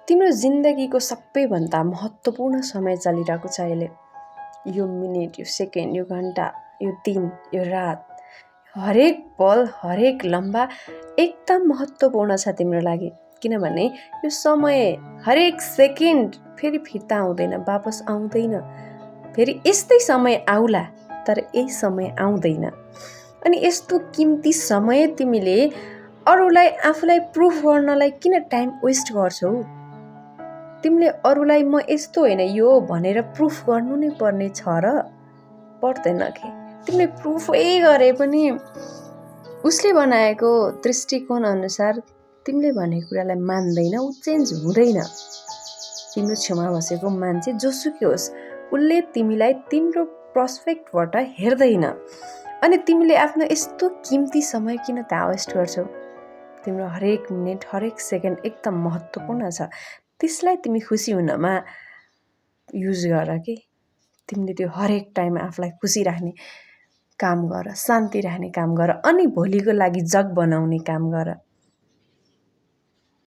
तिम्रो जिन्दगीको सबैभन्दा महत्त्वपूर्ण समय चलिरहेको छ अहिले। यो मिनेट, यो सेकेन्ड, यो घन्टा, यो दिन, यो रात, हरेक पल, हरेक लम्बा एकदम महत्त्वपूर्ण छ तिम्रो लागि। किनभने यो समय हरेक सेकेन्ड फेरि फिर्ता आउँदैन, वापस आउँदैन। फेरि यस्तै समय आउला, तर यही समय आउँदैन। अनि यस्तो किम्ती समय तिमीले अरूलाई, आफूलाई प्रुफ गर्नलाई किन टाइम वेस्ट गर्छौ? तिमीले अरूलाई म यस्तो होइन यो भनेर प्रुफ गर्नु नै पर्ने छ र? पर्दैन के? तिमीले प्रुफै गरे पनि उसले बनाएको दृष्टिकोण अनुसार तिमीले भनेको कुरालाई मान्दैन, ऊ चेन्ज हुँदैन। तिम्रो छेउमा बसेको मान्छे जोसुकै होस्, उसले तिमीलाई तिम्रो पर्सपेक्टबाट हेर्दैन। अनि तिमीले आफ्नो यस्तो किम्ती समय किन त वेस्ट गर्छौ? तिम्रो हरेक मिनेट, हरेक सेकेन्ड एकदम महत्त्वपूर्ण छ। त्यसलाई तिमी खुसी हुनमा युज गर कि। तिमीले त्यो हरेक टाइम आफूलाई खुसी राख्ने काम गर, शान्ति राख्ने काम गर, अनि भोलिको लागि जग बनाउने काम गर।